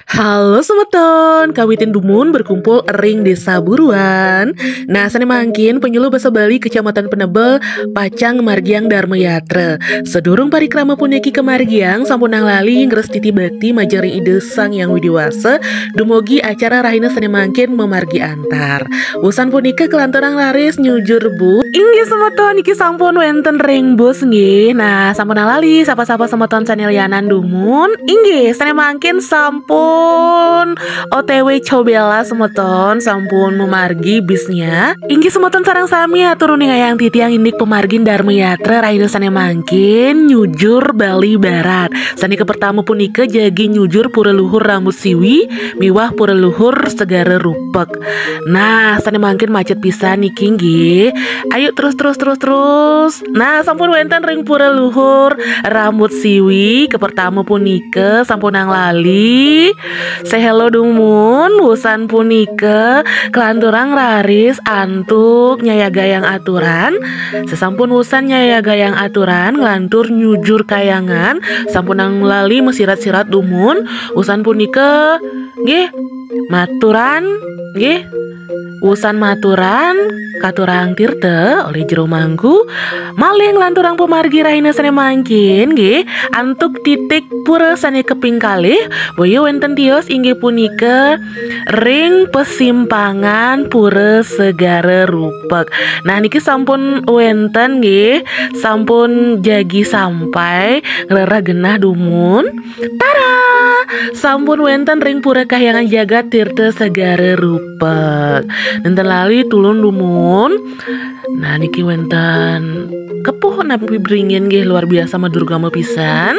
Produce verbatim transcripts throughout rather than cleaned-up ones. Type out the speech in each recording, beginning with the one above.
Halo semeton, kawitin dumun berkumpul ring Desa Buruan. Nah, sané mangkin penyuluh basa Bali Kecamatan Penebel pacang ngamargiang Dharma Yatra. Sadurung parikrama puniki kamargiang, sampunang lali ngrestiti bakti majeng ring Ida Sang Hyang Widhi Wasa, dumugi acara rahina sané mangkin mamargi antar. Wusan punika kalanturang raris nyujur bus. Inggih semeton, niki sampun wénten ring bus nggih. Nah, sampunang lali sapa-sapa semeton sané lianan dumun. Inggih, sané mangkin sampun O T W cobela semeton, sampun mamargi bisnya. Inggih semeton sareng sami atur uningayang titiang indik pamargin Dharma Yatra rahina sané mangkin nyujur Bali Barat. Sané kapertama punika jagi nyujur Pura Luhur Rambut Siwi miwah Pura Luhur Segara Rupek. Nah, sané mangkin macet pisan niki nggih. Ayo terus, terus, terus, terus. Nah, sampun wénten ring Pura Luhur Rambut Siwi, kapertama punika sampunang lali. Say hello dumun, wusan punika kalanturang raris antuk nyayagayang aturan. Sasampun wusan nyayagayang aturan, nglantur nyujur kahyangan, sampunang lali masirat-sirat dumun. Wusan punika nggih maturan nggih. Wusan maturan, katurang tirta olih jero mangku, malih nglanturang pamargi rahina sané mangkin nggih, antuk titik pura sané kaping kalih, boya wénten tios inggih punika ring pasimpangan Pura Segara Rupek. Nah, niki sampun wénten nggih, sampun jagi sampai, ngrereh genah dumun. Tara! Sampun wénten ring Pura Kahyangan Jagat Tirta Segara Rupek. Nénten lali tulun dumun. Nah, niki wénten kepuh napi beringin nggih, luar biasa madurgama pisan.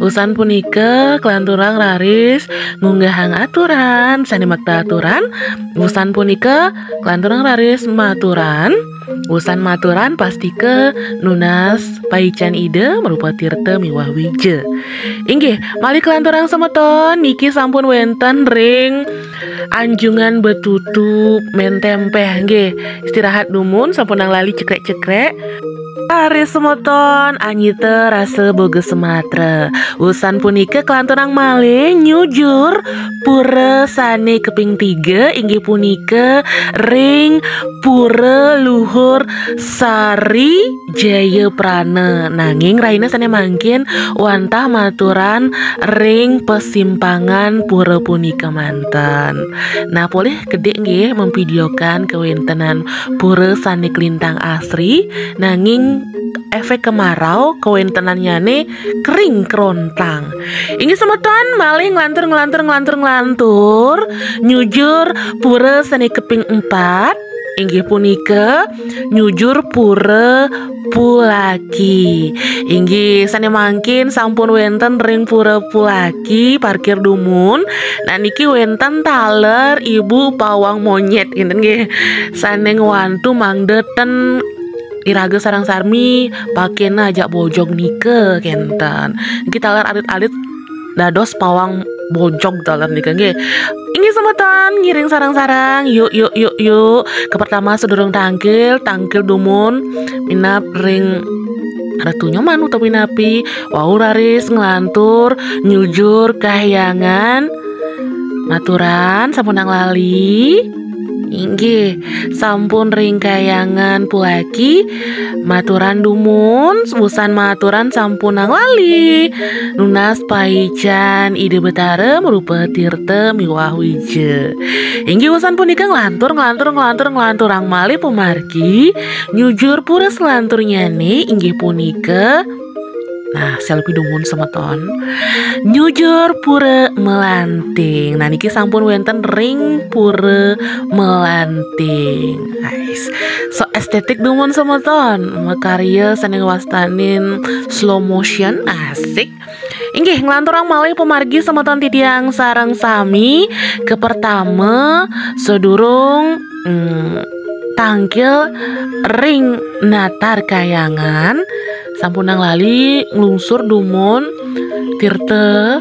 Wusan punika kalanturang raris ngunggahang aturan, sané makta aturan. Wusan punika kalanturang raris maturan. Wusan maturan pastika nunas paican Ida marupa tirta miwah wija. Inggih, malih kalanturang semeton niki sampun wénten ring Anjungan Betutu Mentempeh nggih. Istirahat dumun, sampunang lali cekrek-cekrek. Raris semeton anyita rasa boga sematra. Wusan punika kalanturang malih nyujur pura sané kaping tiga, inggih punika ring Pura Luhur Sari Jayaprana. Nanging rahina sané mangkin wantah maturan ring pasimpangan pura punika manten. Nah, polih kedik nggih memvideokan kawéntenan pura sané kalintang asri, nanging efek kemarau kawéntenannyané kering kerontang. Inggih semeton, malih nglantur, nglantur, nglantur, nglantur, nyujur pura sané kaping empat, inggih punika nyujur Pura Pulaki. Inggih, sané mangkin sampun wénten ring Pura Pulaki, parkir dumun. Nah, niki wénten taler Ibu Pawang Monyet, ngénten nggih. Sané ngwantu mangda ten iraga sareng sami pakéna ajak bojog nika kénten. Niki taler alit-alit dados pawang bojog taler nika nggih. Inggih semeton, ngiring sareng-sareng. Yuk, yuk, yuk, yuk. Kapertama sadurung tangkil, tangkil dumun minab ring Ratu Nyoman utawi napi, wau raris nglantur nyujur kahyangan. Maturan sampunang lali. Inggih, sampun ring kahyangan Pulaki. Maturan dumun, wusan maturan sampunang lali. Nunas paican Ida Betara marupa tirta miwah wija. Inggih wusan punika nglantur, nglantur, nglantur, nglanturang malih pamargi nyujur pura salanturnyané inggih punika. Nah, selfie dumun semeton. Nyujur Pura Melanting. Nah, niki sampun wénten ring Pura Melanting. Nice. So estetik dumun semeton. Makarya sané ngwastanin slow motion, asik. Inggih, nglanturang malih pamargi semeton titiang sareng sami. Kapertama, sadurung, mm, tangkil ring natar kahyangan, sampunang lali nglungsur dumun tirta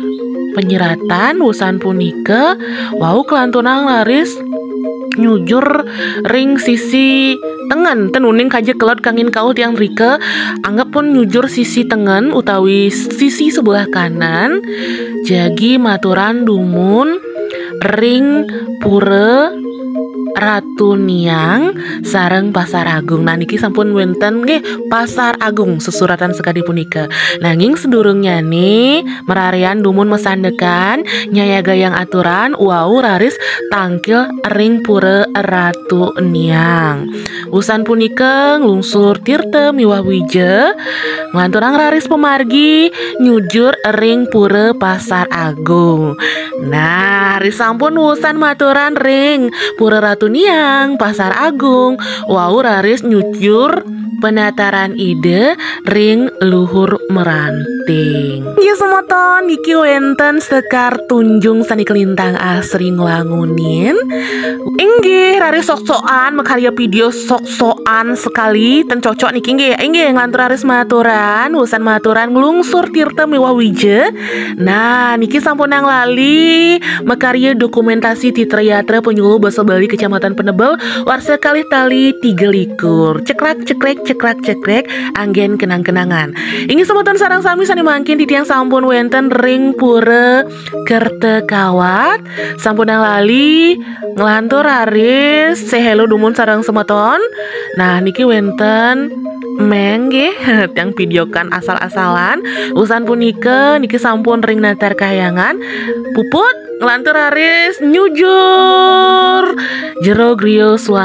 panyiratan. Wusan punika wau kalanturang raris nyujur ring sisi tengen, ten uning kaja kelod kangin kauh tiang rika, anggep pun nyujur sisi tengen utawi sisi sebelah kanan, jagi maturan dumun ring pura Ratu Niang sareng Pasar Agung. Nah, niki sampun wenten nggih Pasar Agung sesuratan sakadi punika. Nanging sadurungnyane mararian dumun masandekan, nyayagayang aturan wau raris tangkil ring pura Ratu Niang. Wusan punika nglungsur tirta miwah wija, nglanturang raris pamargi nyujur ring pura Pasar Agung. Nah, risampun wusan maturan ring pura Ratu Niang, Pasar Agung, wau raris nyujur penataran Ida ring luhur meranting. Inggih semeton, niki wenten Sekar Tunjung sane kalintang asring nglangunin. Inggih, raris sok-sokan makarya video sok-sokan sekali, ten cocok niki nggih. Inggih, nglantur raris maturan, wusan maturan nglungsur tirta miwah wija. Nah, niki sampunang lali makarya dokumentasi Titra Yatra Penyuluh Basa Bali Kecamatan Penebel, warsa kalih tali tiga likur. Cekrak cekrek, cekrak cekrek, anggen kenang-kenangan. Inggih semeton sareng sami sane mangkin titiang sampun wenten ring pura Kerta Kawat. Sampunang lali nglantur raris say hello dumun sareng semeton. Nah, niki wenten Meng nggih, tiang videokan asal-asalan. Wusan punika niki sampun ring Natar Kahyangan. Puput nglantur raris nyujur jero griya suang